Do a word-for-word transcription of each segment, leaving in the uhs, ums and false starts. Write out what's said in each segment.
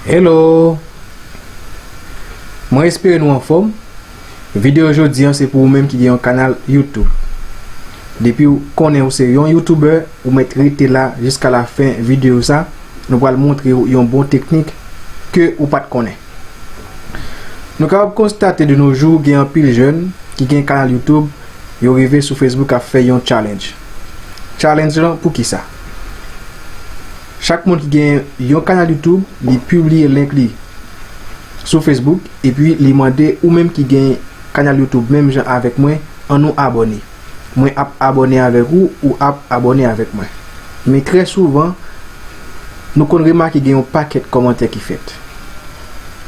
Hello! Mwen espere nou anfòm. Videyo jodi an se pou ou menm ki gen yon kanal YouTube. Depi w konnen ou se yon YouTuber, ou mèt rete la jiska lafen videyo sa. Nou pral montre w yon bon teknik ke ou pa t konnen. Nou kapab konstate de nos jours gen anpil jèn ki gen kanal YouTube, yo rive sou Facebook ap fè yon challenge. Challenge lan pou kisa? Chak moun ki gen yon kanal YouTube, li pibliye link li sou Facebook, epi li mande ou menm ki gen kanal YouTube menm jan avèk mwen, ann nou abòne. Mwen ap abòne avèk ou, ou ap abòne avèk mwen. Men trè souvan, nou konn remake gen yon pakèt kòmantè ki fèt.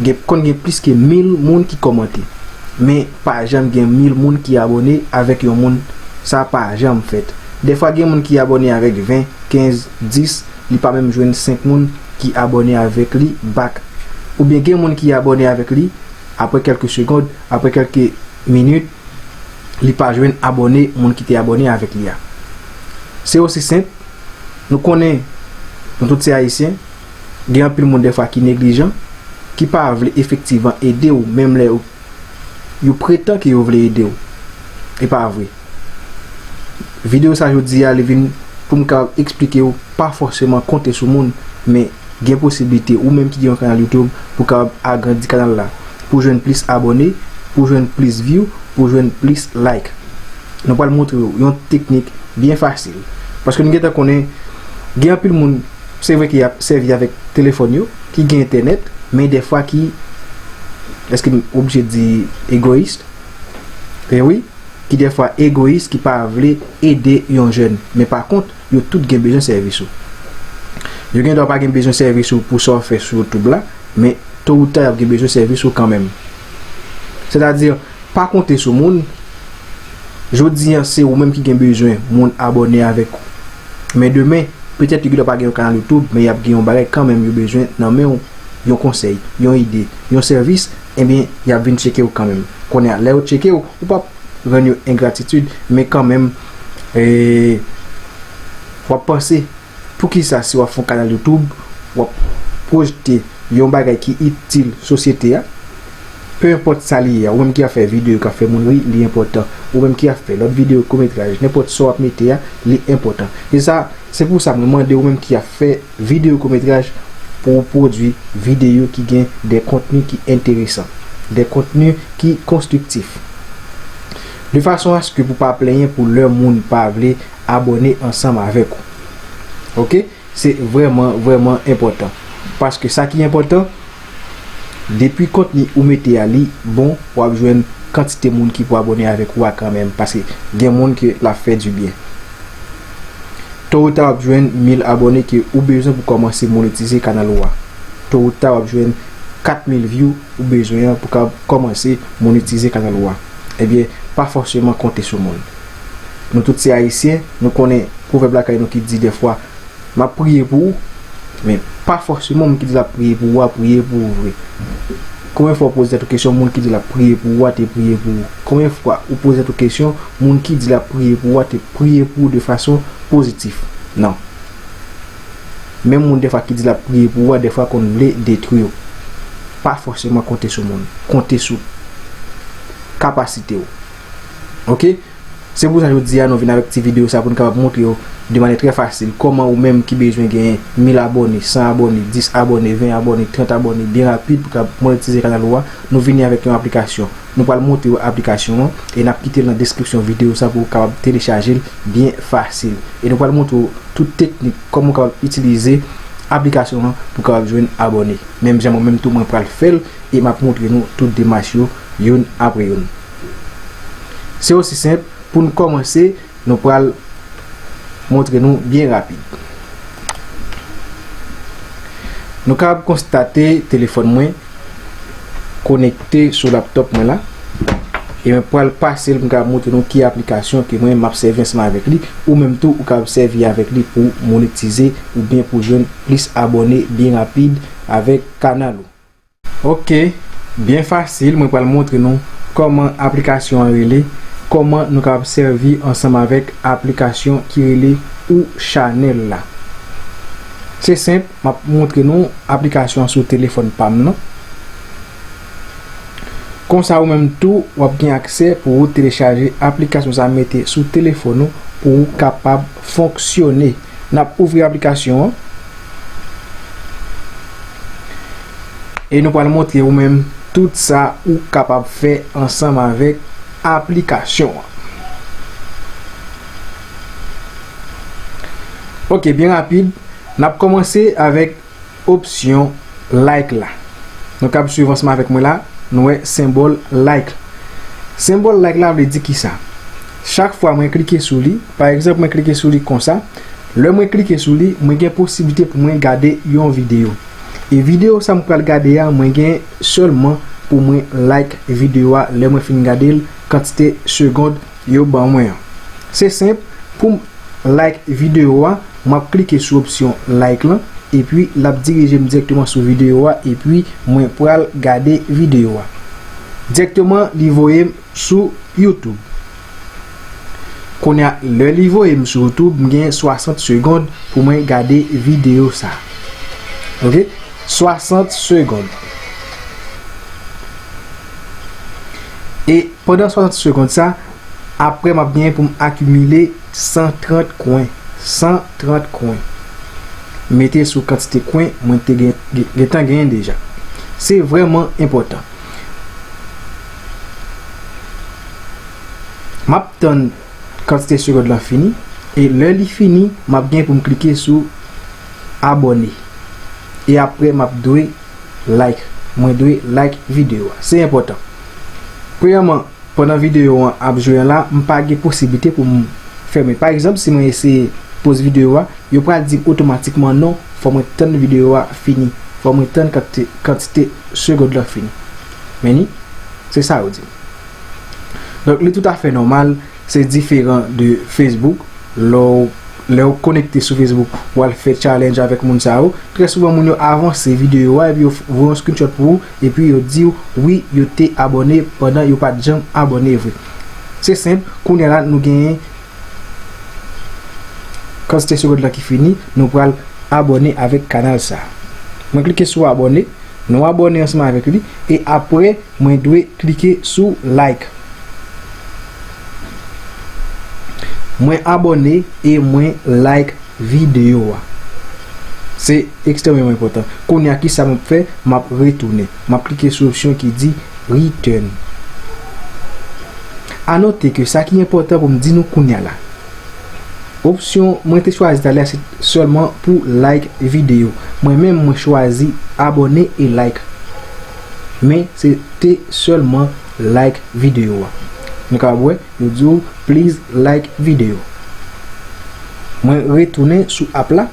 Gen, konn gen plis ke mil moun ki kòmante. Men pa janm gen mil moun ki abòne avèk yon moun. Sa pa janm fèt. Dèfwa gen moun ki abòne avèk ven, kenz, dis, li pa menm jwenn senk moun ki abòne avèk li back. Oubyen gen moun ki abòne avèk li, apre kèlke segond, apre kèlke minit, li pa jwenn abòne, moun ki te abòne avèk li a. Se osi senp, nou konnen, nou tout se Ayisyen, gen anpil moun dèfwa ki neglijan, ki pa vle efektivman ede w, menm lè yo, yo pretan ke yo vle ede w. E pa vre. Videyo sa jodi a, li vin pou m kapab eksplike w, pa fòseman konte sou moun, men gen posiblite ou menm ki gen yon kanal YouTube pou kapab agrandi kanal la, pou jwenn plis abòne, pou jwenn plis view, pou jwenn plis like. Nou pral montre w yon teknik byen fasil. Paske nou gentan konnen, gen anpil moun, se vre ki ap sèvi avèk telefòn yo, ki gen entènèt, men dèfwa ki, èske m oblije di egoyis? E wi, ki dèfwa egoyis, ki pa vle ede yon jèn. Men pa kont, yo tout gen bezwen sèvis ou. Yo gen dwa pa gen bezwen sèvis ou pou sa w fè sou YouTube la, men to ou ta y ap gen bezwen sèvis ou kanmenm. Sètadi, pa konte sou moun. Jodi an, se ou menm ki gen bezwen moun abòne avèk ou. Men demen, petèt yo gen dwa pa gen yon kanal YouTube, men y ap gen yon bagay kanmenm yo bezwen nan men w, yon konsèy, yon ide, yon sèvis, ebyen, y ap vin tcheke w kanmenm. Kounye a, lè yo tcheke w, ou p ap rann yo engratitid, men kanmenm, e, w ap panse, poukisa si w ap fè yon kanal YouTube, w ap pwojte yon bagay ki itil sosyete a, pe enpòt sa li ye a, ou menm ki ap fè videyo k ap fè moun ri, li enpòtan. Ou menm ki ap fè lòt videyo kometraj, nenpòt sa w ap mete a, li enpòtan. E sa, se pou sa mwen mande ou menm ki ap fè videyo kometraj pou w pwodui videyo ki gen de kontni ki enteresan, de kontni ki konstriktif. De fason aske pou pa plenyen pou lè moun pa vle abòne ansanm avèk ou. Oke? Se vrèman, vrèman enpòtan. Paske sa ki enpòtan, depi kontni ou mete a li bon, w ap jwenn kantite moun ki pou abòne avèk ou a kanmenm, paske gen moun ke l ap fè dibyen. To ou ta w ap jwenn mil abòne ke ou bezwen pou kòmanse monetize kanal ou a. To ou ta w ap jwenn kat mil view ou bezwen an pou ka kòmanse monetize kanal ou a. Ebyen, pa fòseman konte sou moun. Nou tout se Ayisyen, nou konnen pwovèb lakay nou ki di dèfwa, m ap priye pou ou, men pa fòseman moun ki di l ap priye pou ou a priye pou ou vre. Konbyen fwa w poze tèt ou kesyon, moun ki di l ap priye pou ou a te priye pou ou? Konbyen fwa ou poze tèt ou kesyon, moun ki di l ap priye pou ou a te priye pou ou de fason pozitif? Non. Menm moun dèfwa ki di l ap priye pou ou a, dèfwa konn vle detwi w. Pa fòseman konte sou moun. Konte sou kapasite w. Oke? Se pou sa jodi a nou vin avèk ti videyo sa pou n kapab montre w de manyè trè fasil kòman ou menm ki bezwen genyen mil abòne, san abòne, dis abòne, ven abòne, trant abòne byen rapid pou kapab monetize kanal ou a, nou vini avèk yon aplikasyon. Nou pral montre w aplikasyon an e n ap kite l nan deskripsyon videyo sa pou w kapab telechaje l byen fasil. E nou pral montre w tout teknik kòman w kapab itilize aplikasyon an pou w kapab jwenn abòne. Menm jan mwen menm tou mwen pral fè l e m ap montre nou tout demach yo youn apre youn. Se osi senp, pou n kòmanse, nou pral montre nou byen rapid. Nou kapab konstate telefòn mwen konekte sou laptòp mwen la. E mwen pral pase l pou m kapab montre nou ki aplikasyon ke mwen m ap sèvi ansanm avèk li. Ou menm tou, ou kapab sèvi avèk li pou monetize oubyen pou jwenn plis abòne byen rapid avèk kanal ou. Oke, byen fasil, mwen pral montre nou kòman aplikasyon an rele, kòman nou kapab sèvi ansanm avèk aplikasyon ki rele Ou Chanèl la. Se senp, m ap montre nou aplikasyon an sou telefòn pa m nan. Konsa ou menm tou, w ap gen aksè pou ou telechaje aplikasyon sa a, mete sou telefòn ou pou ou kapab fonksyone. N ap ouvri aplikasyon an. E nou pral montre ou menm tout sa ou kapab fè ansanm avèk aplikasyon an. Ok, byen rapid, n ap kòmanse avèk opsyon like la. Nou kab swiv ansanm avèk mwen la, nou wè senbòl like. Senbòl like la vle di kisa? Chak fwa mwen klike sou li, pa egzanp, mwen klike sou li konsa, lè mwen klike sou li, mwen gen posiblite pou mwen gade yon videyo. E videyo sa mwen pral gade a, mwen gen sèlman pou mwen like videyo a lè mwen fin gade l, kantite segond yo ban mwen an. Se senp, pou m like videyo a, m ap klike sou opsyon like lan, epi l ap dirije m dirèkteman sou videyo a, epi mwen pral gade videyo a. Dirèkteman, li voye m sou YouTube. Kounye a, lè li voye m sou YouTube, m gen swasant segond pou mwen gade videyo sa. Ok? Swasant segond. E pandan swasant segond sa, apre m ap genyen pou m akimile san trant kwen. San trant kwen. Mete sou kantite kwen mwen te gen, gen, gentan genyen deja. Se vrèman enpòtan. M ap tann kantite segond lan fini, e lè li fini, m ap gen pou m klike sou abòne. E apre, m ap dwe like. Mwen dwe like videyo a. Se enpòtan. Premyèman, pandan videyo an ap jwe an la, m pa gen posiblite pou m fèmen. Pa egzanp, si mwen eseye poz videyo a, yo pral di m otomatikman non, fò mwen tann videyo a fini. Fò mwen tann kantite, kantite segond lan fini. Men ni, se sa yo di m. Donk, li toutafè nòmal, se diferan de Facebook. Lè w, lè w konekte sou Facebook, w al fè challenge avèk moun sa yo. Trè souvan, moun yo avanse videyo a, epi yo f-, voye yon screenshot pou ou, epi yo di w, wi, yo te abòne pandan yo pa t janm abòne vre. Se senp, kounye a la, nou genyen kantite segond lan ki fini, nou pral abòne avèk kanal sa. Mwen klike sou abòne, nou abòne ansanm avèk li, e apre, mwen dwe klike sou like. Mwen abòne e mwen like videyo a. Se ekstrèmeman enpòtan. Kounye a, kisa m ap fè? M ap retounen. M ap klike sou opsyon ki di return. A note ke sa ki enpòtan pou m di nou kounye a la, opsyon mwen te chwazi talè a se sèlman pou like videyo. Mwen menm, mwen chwazi abòne e like. Men se te sèlman like videyo a. Nou kapab wè, yo di w, please like video. Mwen retounen sou app la.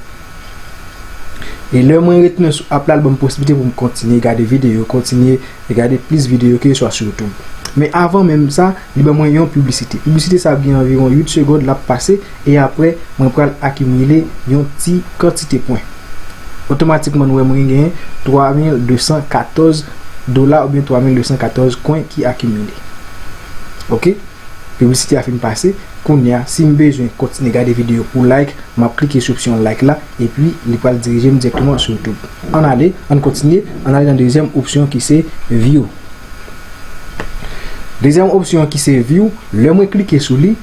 E lè mwen retounen sou app la, l ban m posiblite pou m kontinye gade videyo, kontinye gade plis videyo, keseswa sou YouTube. Men avan menm sa, li ban mwen yon piblisite. Piblisite sa ap gen anviwon uit segond, l ap pase, e apre, mwen pral akimile yon ti kantite pwen. Otomatikman, nou wè mwen genyen twa mil de san katòz dola oubyen twa mil de san katòz kwen ki akimile. Ok? Piblisite a fin pase. Kounye a, si m bezwen kontinye gade videyo pou like, m ap klike sou opsyon like la, epi li pral dirije m dirèkteman sou YouTube. Ann ale, ann kontinye, ann ale nan dezyèm opsyon ki se view. Dezyèm opsyon ki se view, lè mwen klike sou li,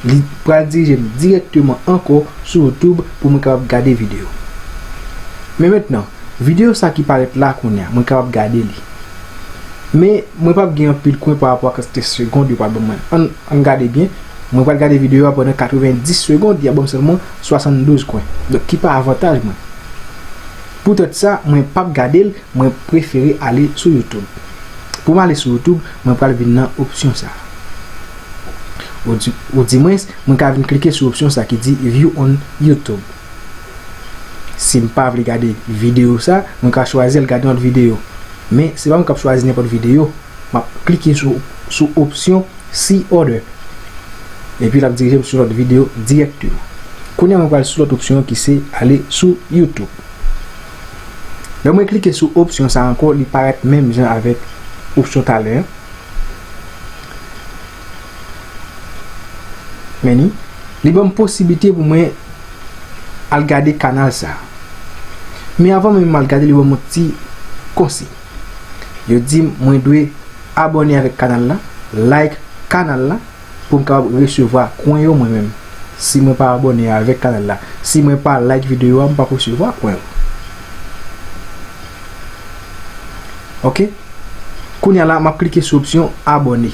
li pral dirije m dirèkteman ankò sou YouTube pou mwen kapab gade videyo. Men mentnan, videyo sa ki parèt la kounye a, mwen kapab gade li. Men, mwen p ap gen anpil kwen pa rapò a kantite segond yo pral ban mwen. Ann, ann gade byen. Mwen pral gade videyo a pandan katrevenndis segond, y ap ban m sèlman swasanndouz kwen. Donk, ki pa avantaj mwen. Poutèt sa, mwen p ap gade l, mwen prefere ale sou YouTube. Pou m ale sou YouTube, mwen pral vin nan opsyon sa a. Ou di, oudimwens, mwen ka vin klike sou opsyon sa ki di View on YouTube. Si m pa vle gade videyo sa, mwen ka chwazi al gade yon lòt videyo. Men, se pa mwen k ap chwazi nenpòt videyo. M ap klike sou, sou opsyon See Other. Epi l ap dirije m sou lòt videyo dirèkteman. Kounye a, mwen pral sou lòt opsyon ki se ale sou YouTube. Lè mwen klike sou opsyon sa ankò, li parèt menm jan avèk opsyon talè a. Men ni, li ban m posiblite pou mwen al gade kanal sa. Men avan menm m al gade, li ban m yon ti konsiy. Yo di m mwen dwe abòne avèk kanal la, like kanal la, pou m kapab resevwa kwen yo mwen menm. Si mwen pa abòne avèk kanal la, si mwen pa like videyo a, m p ap resevwa kwen yo. Oke? Kounye a la, m ap klike sou opsyon abòne.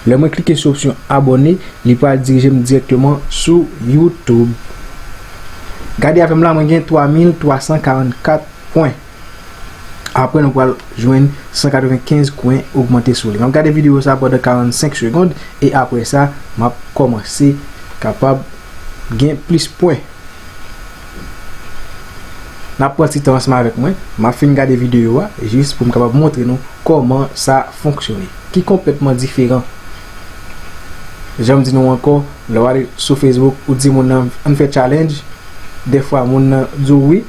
Lè mwen klike sou opsyon abòne, li pral dirije m dirèkteman sou YouTube. Gade avè m la, mwen gen twa mil twa san karannkat pwen. Apre, nou pral jwenn san katrevenkenz kwen ogmante sou li. M ap gade videyo sa pandan karannsenk segonn e apre sa, m ap kòmanse kapab gen plis pwen. N ap pran ti tan ansanm avèk mwen. M ap fin gade videyo a, jis pou m kapab montre nou kòman sa fonksyone. Ki konplètman diferan. Jan m di nou ankò, lè w ale sou Facebook, ou di moun nan, "Ann fè challenge." Dèfwa, moun nan di w wi,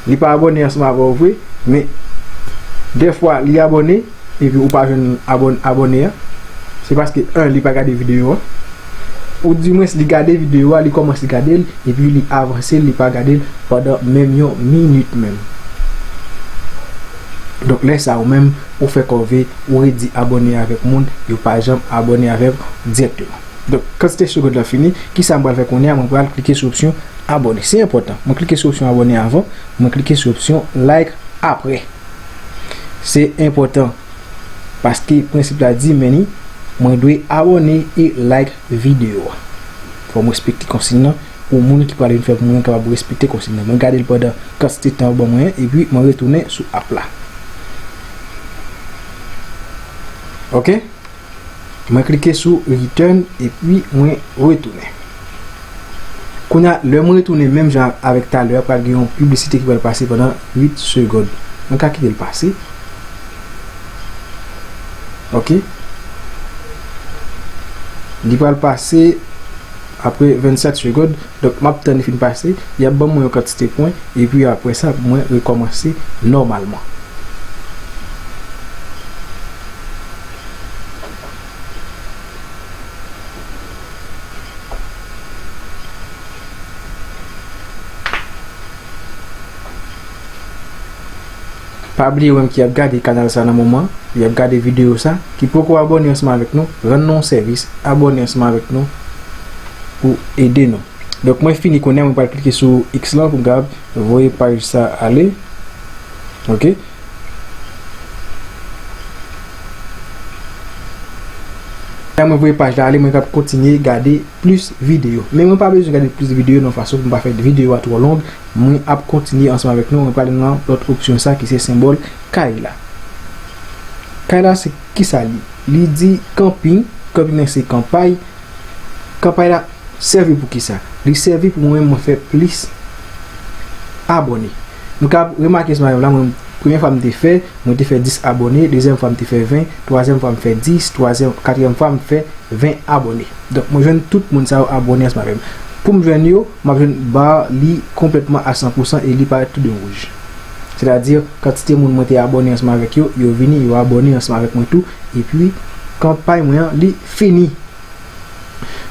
li pa abòne ansanm avè w vre, men dèfwa, li abòne, epi ou pa jwenn abòn-, abòne a, se paske, en, li pa gade videyo a, ou dimwens li gade videyo a, li kòmanse gade l, epi li avanse, li pa gade l pandan menm yon minit menm. Donk, lè sa a, ou menm, ou fè kòve, ou redi abòne avèk moun, yo pa janm abòne avè w dirèkteman. Donk, kantite segond lan fini, kisa m pral fè kounye a? Mwen pral klike sou opsyon abòne. Se enpòtan. Mwen klike sou opsyon abòne avan, mwen klike sou opsyon like apre. Se enpòtan. Paske prensip la di, men ni, mwen dwe abòne e like videyo a. Fò m respekte konsiy lan, pou moun ki pral vin fè pou mwen kapab respekte konsiy lan. Mwen gade l pandan kantite tan yo ban mwen an, epi mwen retounen sou app la. Oke? Mwen klike sou return, epi mwen retounen. Kounye a, lè mwen retounen, menm jan avèk talè a, pral gen yon piblisite ki pral pase pandan uit segonn. Mwen ka kite l pase. Oke. Li pral pase apre vennsèt segonn. Donk, m ap tann li fin pase. Y ap ban mwen yon kantite pwen. Epi apre sa, mwen rekòmanse nòmalman. Pa bliye, ou menm ki ap gade kanal sa nan moman, ki ap gade videyo sa, ki poko abòne ansanm avèk nou, rann nou yon sèvis, abòne ansanm avèk nou pou ede nou. Donk, mwen fini kounye a, mwen pral klike sou X lan pou m kapab voye paj sa ale. Oke. Lè mwen voye paj la ale, mwen k ap kontinye gade plis videyo. Men mwen pa bezwen gade plis videyo nan fason pou m pa fè videyo a twò long. Mwen ap kontinye ansanm avèk nou. Mwen prale nan lòt opsyon sa ki se senbòl kay la. Kay la se kisa li? Li di camping. Camping nan se kanpay. Kanpay la sèvi pou kisa? Li sèvi pou mwen menm mwen fè plis abòne. Nou ka remake sou mwen la, mwen, premye fwa m te fè, mwen te fè dis abòne, dezyèm fwa m te fè ven, twazyèm fwa m fè dis, twazyèm, katriyèm fwa m fè ven abòne. Donk, mwen jwenn tout moun sa yo abòne ansanm avè m. Pou m jwenn yo, m ap jwenn ba li konplètman a san pou san e li parèt tou de wouj. Sètadi, kantite moun mwen te abòne ansanm avèk yo, yo vini, yo abòne ansanm avèk mwen tou, epi kanpay mwen an, li fini.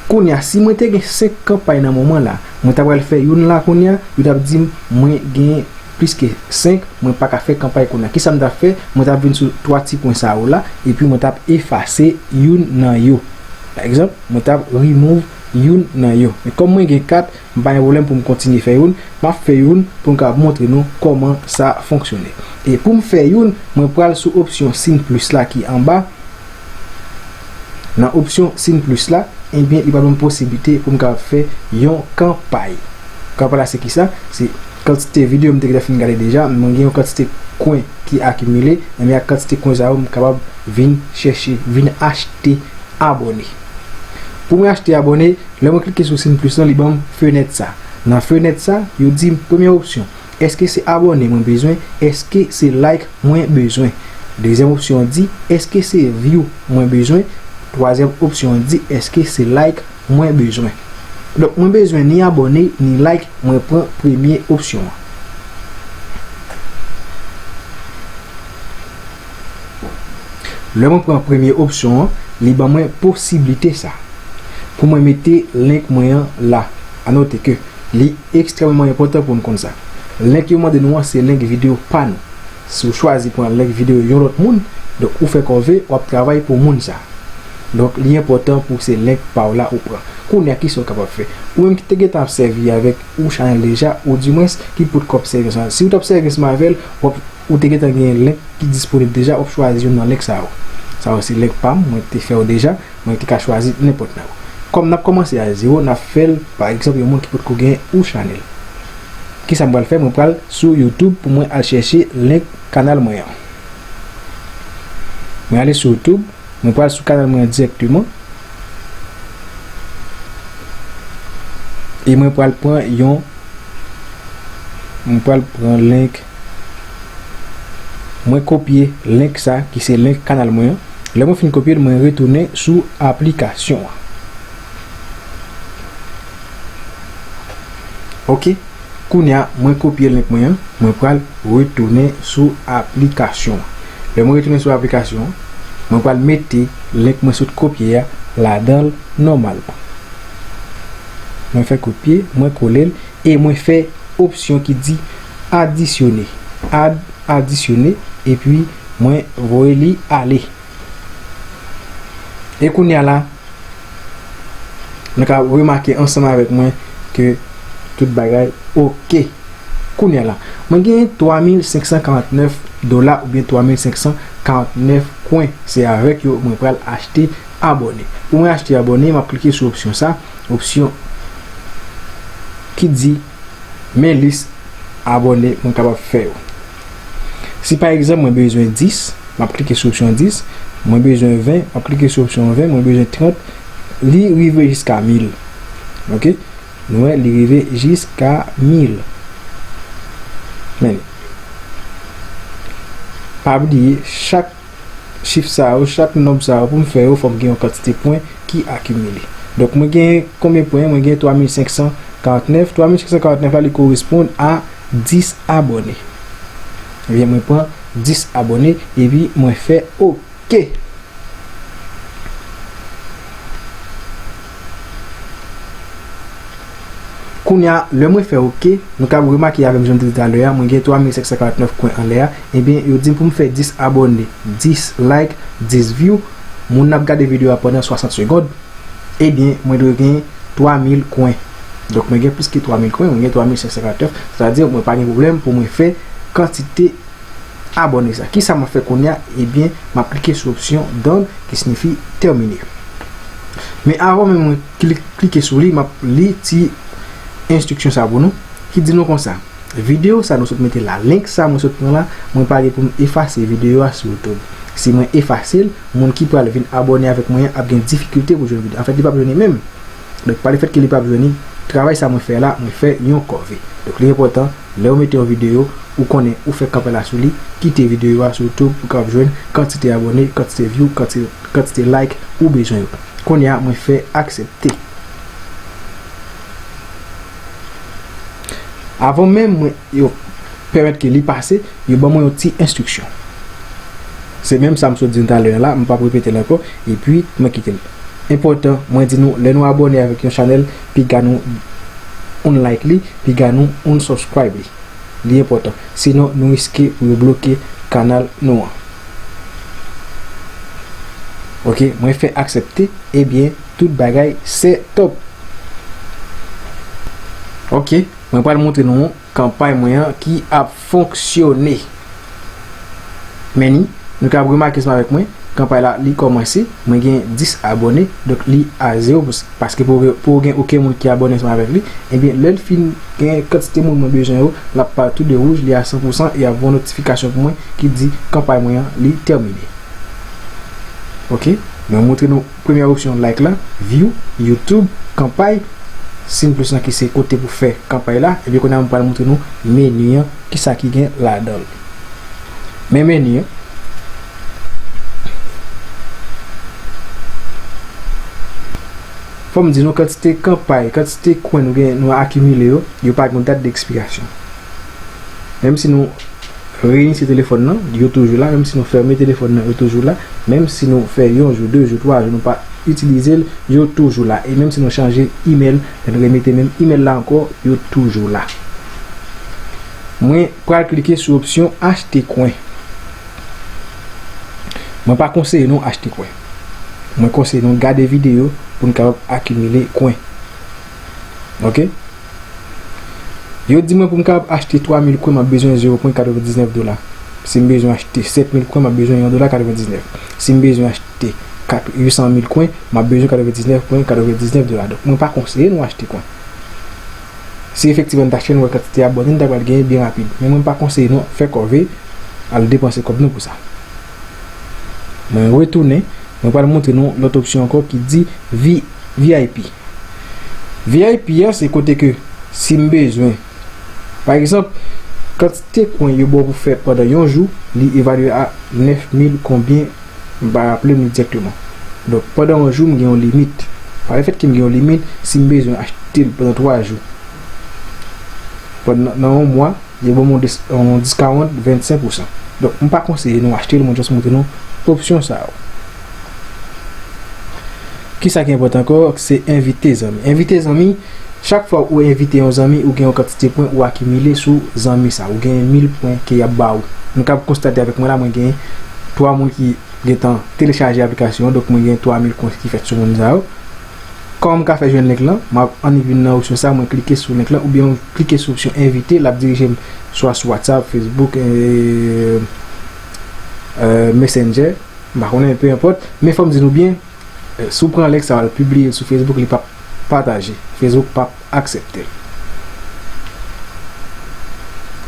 Kounye a, si mwen te gen senk kanpay nan moman la, mwen ta pral fè youn la kounye a, yo t ap di m mwen gen plis ke senk, mwen pa ka fè kanpay kounye a. Kisa m t ap fè? Mwen t ap vin sou twa ti pwen sa yo la, epi mwen t ap efase youn nan yo. Pa egzanp, mwen t ap remove youn nan yo. Men kòm mwen gen kat, m pa gen pwoblèm pou m kontinye fè youn, m ap fè youn pou m kapab montre nou kòman sa fonksyone. E pou m fè youn, mwen pral sou opsyon siy plis la ki anba. Nan opsyon siy plis la, ebyen, li pral ban m posiblite pou m kapab fè yon kanpay. Kanpay la se kisa? Se kantite videyo m te gentan fin gade deja, mwen gen yon kantite kwen ki akimile, ebyen, ak kantite kwen sa yo, m kapab vin chèche, vin achte abòne. Pou mwen achte abòne, lè mwen klike sou siy plis lan, li ban m fenèt sa. Nan fenèt sa, yo di m premye opsyon, èske se abòne mwen bezwen? Èske se like mwen bezwen? Dezyèm opsyon an di, èske se view mwen bezwen? Twazyèm opsyon an di, èske se like mwen bezwen? Donk, mwen bezwen ni abòne, ni like, mwen pran premye opsyon an. Lè mwen pran premye opsyon an, li ban mwen posiblite sa. Pou mwen mete link mwen an la. A note ke li ekstrèmeman enpòtan pou n konn sa. Link yo mande nou an, se link videyo pa nou. Si w chwazi pran link videyo yon lòt moun, donk ou fè kòve, w ap travay pou moun sa. Donk, li enpòtan pou se link pa w la ou pran. Kounye a, kisa w kapab fè? Ou menm ki te gentan ap sèvi avèk ou chanèl deja, ou dimwens ki potkò ap sèvi ansanm. Si w t ap sèvi ansanm avè l, w ap, ou te gentan gen link ki disponib deja, w ap chwazi youn nan link sa yo. Sa yo se link pa m, mwen te fè yo deja, mwen te ka chwazi nenpòt nan yo. Kòm n ap kòmanse a zewo, n ap fè l, pa egzanp, yon moun ki potko gen ou chanèl. Kisa m pral fè? Mwen pral sou YouTube pou mwen al chèche link kanal mwen an. Mwen ale sou YouTube, mwen pral sou kanal mwen an dirèkteman. E mwen pral pran yon, mwen pral pran link. Mwen kopye link sa ki se link kanal mwen an. Lè mwen fin kopye l, mwen retounen sou aplikasyon an. Ok. Kounye a, mwen kopye link mwen an, mwen pral retounen sou aplikasyon an. Lè mwen retounen sou aplikasyon an, mwen pral mete link mwen sot kopye a ladan l nòmalman. Mwen fè kopye, mwen kole l, e mwen fè opsyon ki di adisyone. Ad, adisyone, epi mwen voye li ale. E kounye a la, nou ka remake ansanm avèk mwen ke tout bagay ok. Kounye a la, mwen genyen twa mil senk san karant nèf dola oubyen twa mil senk san karant nèf kwen. Se avèk yo mwen pral achte abòne. Pou mwen achte abòne, m ap klike sou opsyon sa, opsyon ki di men lis abòne mwen kapab fè yo. Si pa egzanp mwen bezwen dis, m ap klike sou opsyon dis, mwen bezwen ven, m ap klike sou opsyon ven, mwen bezwen trant, li rive jiska mil. Ok? Nou wè, li rive jiska mil. Men, pa bliye, chak chif sa yo, chak nonb sa yo, pou m fè yo, fò m gen yon kantite pwen ki akimile. Donk, mwen gen konbyen pwen? Mwen gen twa mil senk san karant nèf. Twa mil senk san karant nèf la, li koresponn a dis abòne. Ebyen, mwen pran dis abòne, epi mwen fè ok. Kounye a, lè mwen fè ok, nou ka remake avè m jan m te di talè a, mwen gen twa mil senk san karant nèf kwen anlè a, ebyen, yo di m pou m fè dis abòne, dis like, dis view, moun nan ap gade videyo a pandan swasant segond, ebyen, mwen dwe gen twa mil kwen. Donk, mwen gen plis ke twa mil kwen, mwen gen twa mil senk san karant nèf, sètadi mwen pa gen pwoblèm pou mwen fè kantite abòne sa. Kisa m ap fè kounye a? Ebyen, m ap klike sou opsyon done, ki siyifi tèmine. Men avan menm mwen kli-, klike sou li, m ap li ti enstriksyon sa pou nou, ki di nou konsa. Videyo sa nou sot mete la, link sa mwen sot pran la, mwen pare pou m efase videyo a sou YouTube. Si mwen efase l, moun ki pral vin abòne avèk mwen an ap gen difikilte pou jwenn videyo. Anfèt, li p ap jwenn li menm. Donk, pa lefèt ke li p ap jwenn li, travay sa mwen fè la, mwen fè yon kòve. Donk, li enpòtan, lè w mete yon videyo, ou konnen ou fè kanpay la sou li, kite videyo a sou YouTube pou w kapab jwenn kantite abòne, kantite view, kanti-, kantite like ou bezwen yo. Kounye a, mwen fè aksepte. Avan menm mwen yo pèmèt ke li pase, yo ban mwen yon ti enstriksyon. Se menm sa m sot di nou talè a la, m p ap repete l ankò, epi mwen kite l. Enpòtan, mwen di nou, lè nou abòne avèk yon chanèl, piga nou unnlike li, piga nou unsubscribe li. Li enpòtan. Sinon, nou riske pou yo bloke kanal nou an. Ok, mwen fè aksepte, ebyen, tout bagay set up. Ok, mwen pral montre nou kanpay mwen an ki ap fonksyone. Men ni, nou ka remake ansanm avèk mwen, kanpay la, li kòmanse, mwen gen dis abòne, donk li a zewo, paske pou, pou gen okenn moun ki abòne ansanm avèk li, ebyen, lè l fin gen kantite moun mwen bezwen yo, l ap parèt tou de wouj, li a san pou san, e ap voye yon notifikasyon pou mwen ki di kanpay mwen an, li tèmine. Ok, mwen montre nou premyè opsyon like la, view, YouTube, kanpay, siy plis lan ki se kote pou fè kanpay la, ebyen kounye a mwen pral montre nou meni an, kisa ki gen ladan l. Men meni an. Fò m di nou kantite kanpay, kantite kwen nou gen, nou akimile yo, yo pa gen dat dekspirasyon. Menm si nou reinisye telefòn nan, yo toujou la. Menm si nou fèmen telefòn nan, yo toujou la. Menm si nou fè yon jou, de jou, twa jou, nou pa itilize l, yo toujou la. E menm si nou chanje imèl, lè nou remete menm imèl la ankò, yo toujou la. Mwen pral klike sou opsyon achte kwen. Mwen pa konseye nou achte kwen. Mwen konseye nou gade videyo pou n kapab akimile kwen. Ok? Yo di mwen pou m kapab achte twa mil kwen, m ap bezwen zewo pwen katrevendiznèf dola. Si m bezwen achte sèt mil kwen, m ap bezwen yon dola katrevendiznèf. Si m bezwen achte kat-, uit san mil kwen, m ap bezwen katrevendiznèf pwen katrevendiznèf dola. Donk, mwen pa konseye nou achte kwen. Si efektivman n ta achte, n wè kantite abòne n ta pral genyen byen rapid. Men mwen pa konseye nou fè kòve al depanse kòb nou pou sa. Mwen retounen, mwen pral montre nou lòt opsyon ankò ki di V-, V I P. V I P a, se kote ke si m bezwen, pa egzanp, kantite kwen yo ba w pou fè pandan yon jou, li evalye a nèf mil konbyen, m pa raple m li dirèkteman. Donk, pandan yon jou, m gen yon limit. Pa lefètke m gen yon limit, si m bezwen achte l pandan twa jou, pandan, nan yon mwa, yo ban m yon dis-, yon discount vennsenk pousan. Donk, m pa konseye nou achte l, mwen just montre nou opsyon sa yo. Kisa ki enpòtan ankò, se envite zanmi. Envite zanmi, chak fwa ou envite yon zanmi, ou gen yon kantite pwen ou akimile sou zanmi sa. Ou gen mil pwen ke y ap ba ou. Nou kab konstate avèk mwen la, mwen gen twa moun ki gentan telechaje aplikasyon an, donk mwen gen twa mil pwen ki fèt sou moun sa yo. Kòman m ka fè jwenn link lan? M ap annik vin nan opsyon sa, mwen klike sou link lan, oubyen mwen klike sou opsyon envite, l ap dirije m swa sou WhatsApp, Facebook, e, e, Messenger, m pa konnen, pe enpòt. Men fò m di nou byen, e, si w pran link sa, w al pibliye l sou Facebook, li p ap pataje. Facebook p ap aksepte l.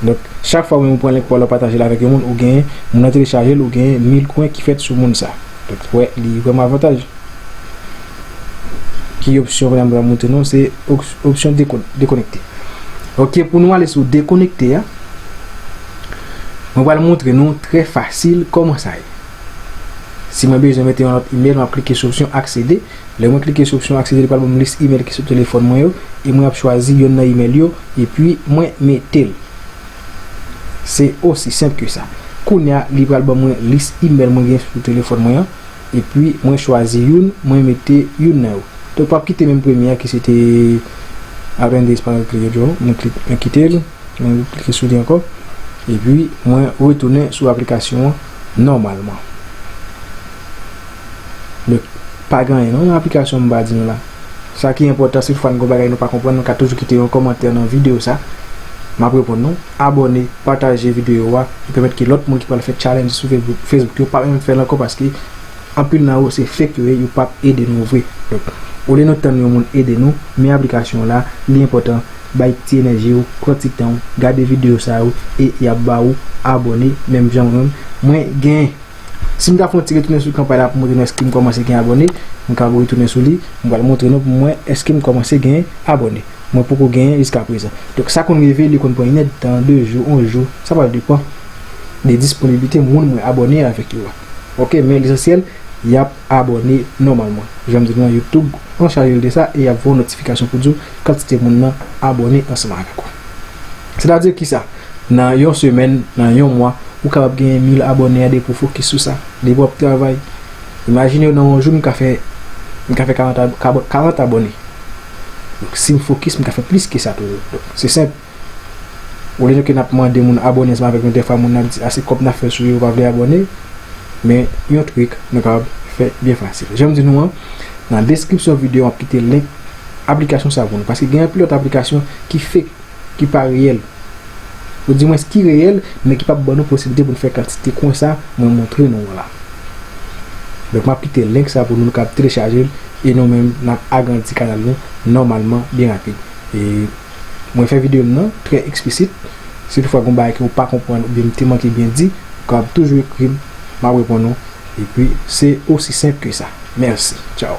Donk, chak fwa ou menm ou pran link pou w al pataje l avèk yon moun, ou genyen, moun nan telechaje l, ou genyen mil kwen ki fèt sou moun sa. Donk, wè, li vrèman avantaj. Ki opsyon kounye a m pral montre nou, se op-, opsyon dekon-, dekonekte. Ok, pou nou ale sou dekonekte a, mwen pral montre nou trè fasil kòman sa ye. Si mwen bezwen mete yon lòt imèl, m ap klike sou opsyon aksede. Lè mwen klike sou opsyon aksede, li pral ban m lis imèl ki sou telefòn mwen yo, e mwen ap chwazi yonn nan imèl yo, epi mwen mete l. Se osi senp ke sa. Kounye a, li pral ban mwen lis imèl mwen gen sou telefòn mwen an, epi mwen chwazi youn, mwen mete youn nan yo. Donk, m ap kite menm premye a ki se te Arendez Panagriot, mwen klik, mwen kite l. Mwen klike sou li ankò. Epi, mwen retounen sou aplikasyon an nòmalman. Donk, pa gen anyen non nan aplikasyon m pa di nou la. Sa ki enpòtan, si toutfwa n gen yon bagay nou pa konprann, nou ka toujou kite yon kòmantè nan videyo sa. M ap reponn nou. Abòne, pataje videyo a, e pèmèt ke lòt moun ki pral fè challenge sou Facebook, Facebook yo pa menm fè l ankò paske anpil nan yo se fake yo ye, yo p ap ede nou vre. Donk, olye nou tann yon moun ede nou, men aplikasyon an la, li enpòtan, bay ti enèji w, pran ti tan w, gade videyo sa yo, e y ap ba ou abòne, menm jan mwen menm, mwen gen. Si m ta fè yon ti retounen sou kanpay la pou montre nou èske m kòmanse gen abòne, m ka retounen sou li, m pral montre nou pou m wè èske m kòmanse gen abòne. Mwen poko genyen jiskaprezan. Donk, sa konn rive, li konn pran inèdtan, de jou, yon jou, sa pral depann de disponiblite moun mwen abòne avèk yo a. Ok, men lesansyèl, y ap abòne nòmalman. Jan m di nou an, YouTube an chaje l de sa e y ap voye w notifikasyon pou di w kantite moun nan abòne ansanm avèk ou. Sètadi kisa? Nan yon semèn, nan yon mwa, ou kapab genyen mil abòne a depi w fokis sou sa, depi w ap travay. Imajine w nan yon jou, m ka fè, m ka fè karant ab-, kab-, karant abòne. Donk, si m fokis, m ka fè plis ke sa toujou. Donk, se senp. Olye ke n ap mande moun abòne ansanm avèk nou, dèfwa moun nan ap di, "A, se kòb n ap fè sou yo, yo pa vle abòne." Men, yon trik, nou kapab fè byen fasil. Jan m di nou an, nan deskripsyon videyo, m ap kite link aplikasyon sa pou nou. Paske gen anpil lòt aplikasyon ki fake, ki pa reyèl. Ou di mwen ki reyèl, men ki p ap ban nou posiblite pou n fè kantite kwen sa, mwen montre nou an la. Donk, m ap kite link sa pou nou, nou kapab telechaje l, e nou menm, n ap agrandi kanal nou nòmalman, byen rapid. E mwen fè videyo m nan trè eksplisit. Si toutfwa gen yon bagay ke w pa konprann oubyen m te manke byen di, ou kapab toujou ekri m, m ap reponn ou. Epi, se osi senp ke sa. Mèsi. Tchaw.